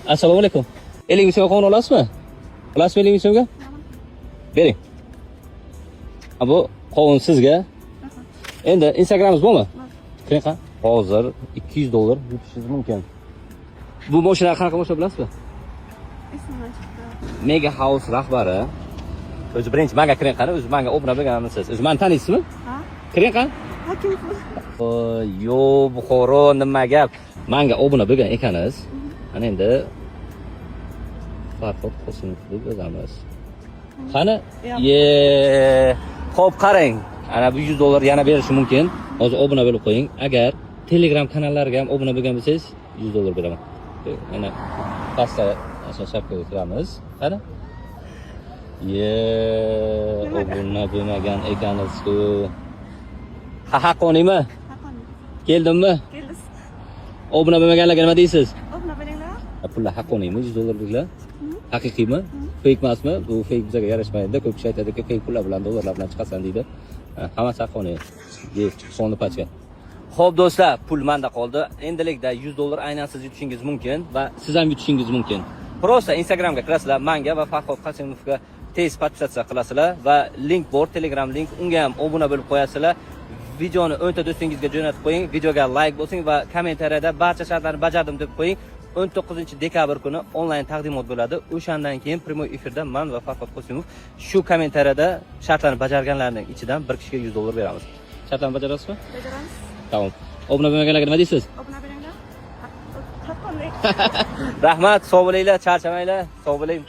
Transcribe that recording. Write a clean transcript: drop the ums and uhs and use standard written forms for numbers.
Assalomu alaykum. 50 ming so'mga qovun olasizmi? Olasizmi 50 ming so'mga? Bering. Ha, bu qovun sizga. Endi Instagramingiz bormi? Kiring qani. Hozir 200 dollar yutishingiz mumkin. Bu mashina qanaqa mashina, bilasizmi? Esimdan chiqdi. Mega House rahbari. O'zi birinchi manga kiring qani, o'zi manga obuna bo'lganmisiz? O'zi mani taniysizmi? Ha? Kiring qani. Ha, kimsiz? Voy, yo, Buxoro, nima gap? Manga obuna bo'lgan ekansiz. Ana endi Farhod Qosimov deb yozamiz. Qani? Yo'q. Ye. Xo'p, qarang. Ana bu 100 dollar yana berishi mumkin. Hozir obuna bo'lib qo'ying. Agar Telegram kanallariga ham obuna bo'lgan bo'lsangiz, 100 dollar beraman. Ana pastda shu shapkaga kiramiz. Qani? Ye, obuna bo'lmagan ekansiz-ku. Ha, haqqoniymi? Haqqoniy. Keldimmi? Keldingiz. Obuna bo'lmaganlarga nima deysiz? Obuna bo'linglar. Ha, pullar haqqoniymi? 100 dollarliklar? Haqiqiymi? Fake emasmi? Bu fake bizga yarashmaydi. Ko'p kishi aytadiki, fake pullar bilan, dollarlar bilan chiqasan deydi. Ha, hammasi haqqoniy. Ye, sonni pachka. Xo'p, do'stlar, pul menda qoldi. Endilikda 100 dollar aynan siz yutishingiz mumkin va siz ham yutishingiz mumkin. Просто Instagramga kirasizlar, manga va Farhod Qosimovga tez подписаться qilasizlar va link bor, Telegram link, unga ham obuna bo'lib qo'yasizlar. Videoni 10 ta do'stingizga jo'natib qo'ying, videoga like bosing va kommentariyada "Barcha shartlarni bajardim" deb qo'ying. 19 dekabr kuni onlayn taqdimot bo'ladi. O'shandan keyin прямой efirda man va Farhod Qosimov shu kommentariyada shartlarni bajarganlarning ichidan bir kishiga 100 dollar beramiz. Shartlarni bajarasizmi? Bajaramiz. Tamom. Obuna bo'lmaganlarga nima deysiz? Obuna bo'linglar. Haqqoniy. Rahmat, sog' bo'linglar, charchamanglar, sog' bo'ling.